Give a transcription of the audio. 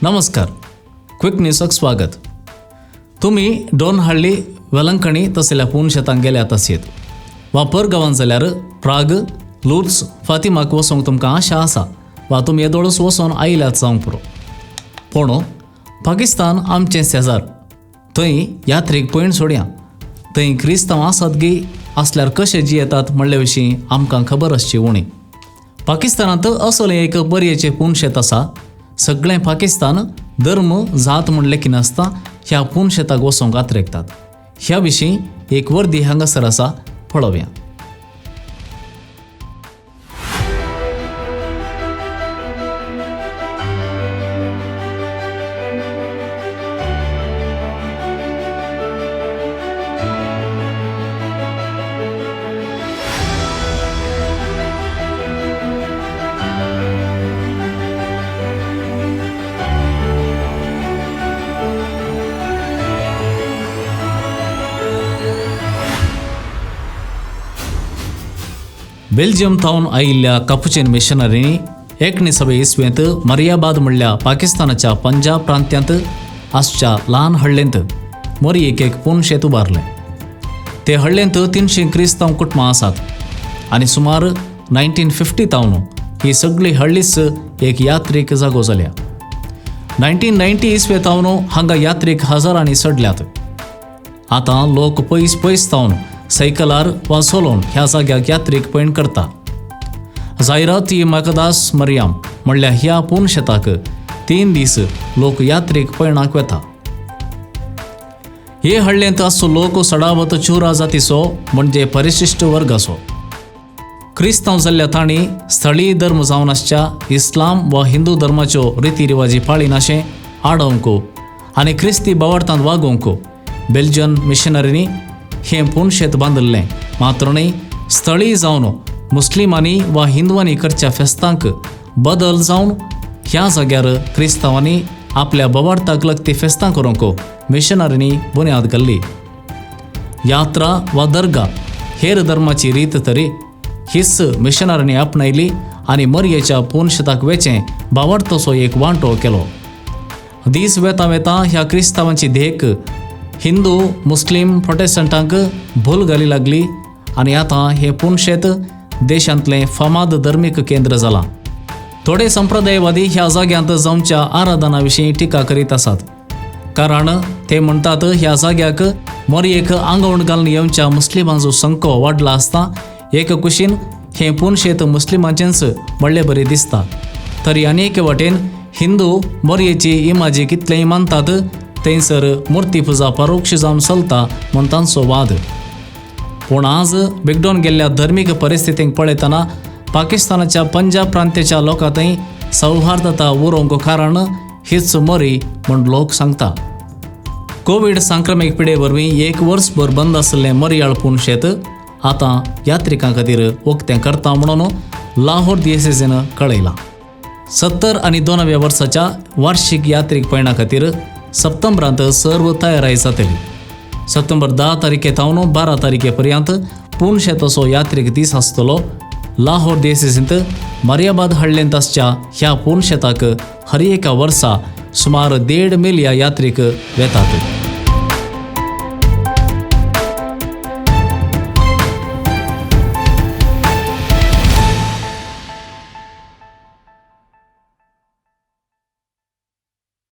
नमस्कार, क्विक न्यूजाक स्वागत. तुमी डोनहळ्ळी, वेलंकणी तसल्या पूण शेतांक गेल्यात आसयेत वा परगांवान जाल्यार प्राग, लुर्ज, फातिमाक वचोंक तुमकां आशा आसा वा तुमी येदोळच वचोन आयल्यात जावंक पुरो. पूण पाकिस्तान आमचें शेजार, थंय यात्रेक पयण सोडया, थंय क्रिस्तांव आसात गी आसल्यार कशे जियेतात म्हणले विशीं आमकां खबर आसची उणी. पाकिस्तानांत असलें एक बरयेचें पूण शेत आसा. सगळें पाकिस्तान धर्म जात म्हण लेखिनासता ह्या पूण शेताक वचोंक आत्रेकतात. ह्या विशीं एक वर्दी हांगासर आसा, पळोवया. बेल्जियम थावन आयिल्ल्या कपुचीन मिशनरींनी 19वे इस्वेंत मरियाबाद म्हणल्या पाकिस्तानाच्या पंजाब प्रांत्यांत आसच्या ल्हान हळ्ळेंत मोरयेक एक पूर्ण शेत उबारलें. ते हळ्ळेंत 300 क्रिस्तांव कुटुंबां आसात आनी सुमार 1950 थावन ही सगळी हळ्ळीच एक यात्रीक जागो जाल्या. 1990 इस्वे थावन हांगा यात्रीक हजारांनी चडल्यात. आतां लोक पयस पयस थावन सायकलार वा चलोवन ह्या जाग्याक यात्रीक पयण करता. जायरात ही मकदास मरियाम म्हणल्यार ह्या पूर्ण शेताक 3 दीस लोक यात्रेक पयणाक वेता. हे हळ्ळेंत आसचो लोक सडावत चुरा जातीचो म्हणजे परिशिश्ट वर्गाचो. क्रिस्तांव जाल्ल्या तांणी स्थळीय धर्म जावन आसच्या इस्लाम वा हिंदू धर्माच्यो रिती रिवाजी पाळिनाशें आडोवंक आनी क्रिस्ती भावार्थांत वागोवंक बेल्जियन मिशनरींनी हें पूर्ण शेत बांदिल्लें. मात्र न्हय, स्थळीय जावन मुस्लिमांनी वा हिंदवांनी करच्या फेस्तांक बदल जावन ह्या जाग्यार क्रिस्तांवांनी आपल्या भावार्थाक लागती फेस्तां करूंक मिशनरींनी बुन्याद घाल्ली. यात्रा वा दर्गा हेर धर्माची रीत तरी हीच मिशनरींनी आपणायली आनी मरयेच्या पूर्ण शेताक वेचें भावार्थाचो एक वांटो केलो. दीस वेता वेता ह्या क्रिस्तांवांची देख हिंदू, मुस्लीम, प्रोटेस्टंटांक भूल घाली लागली आनी आतां हें पूर्ण शेत देशांतलें फामाद धर्मीक केंद्र जालां. थोडे संप्रदायवादी ह्या जाग्यांत जावच्या आराधना विशीं टिका करीत आसात, कारण ते म्हणटात ह्या जाग्याक मोरयेक आंगवण घालून येवच्या मुस्लिमांचो संको वाडला आसता एक कुशीन हें पूर्ण शेत मुस्लिमांचेंच म्हणले बरें दिसता. तरी आनी वाटेन हिंदू मोरयेची इमाजी कितलेंय मानतात थंयसर मुर्ती पुजा परोक्ष जावन चलता म्हूण तांचो वाद. पूण आज बिगडोन गेल्ल्या धर्मीक परिस्थितीक पळयतना पाकिस्तानाच्या पंजाब प्रांताच्या लोकां थंय सौहार्दता उरोवंक कारण हीच मोरी म्हूण लोक सांगता. कोवीड संक्रमीक पिडे वरवीं एक वर्सभर बंद आशिल्लें मोरयाळ पूर्ण शेत आतां यात्रिकां खातीर उक्तें करता म्हणून लाहोर दिएसेसीन कळयलां. 72व्या वर्साच्या वार्षिक यात्रीक पयणा खातीर सप्टेंबरांत सर्व तयाराय जातली. सप्टेंबर 10 तारखे थावन 12 तारखे पर्यंत पूर्ण शेताचो यात्रीक दीस आसतलो. लाहोर देसेसींत मरियाबाद हळ्ळेंत आसच्या ह्या पूर्ण शेताक हर एका वर्सा सुमार 1.5 मिलिया यात्रीक वेतात.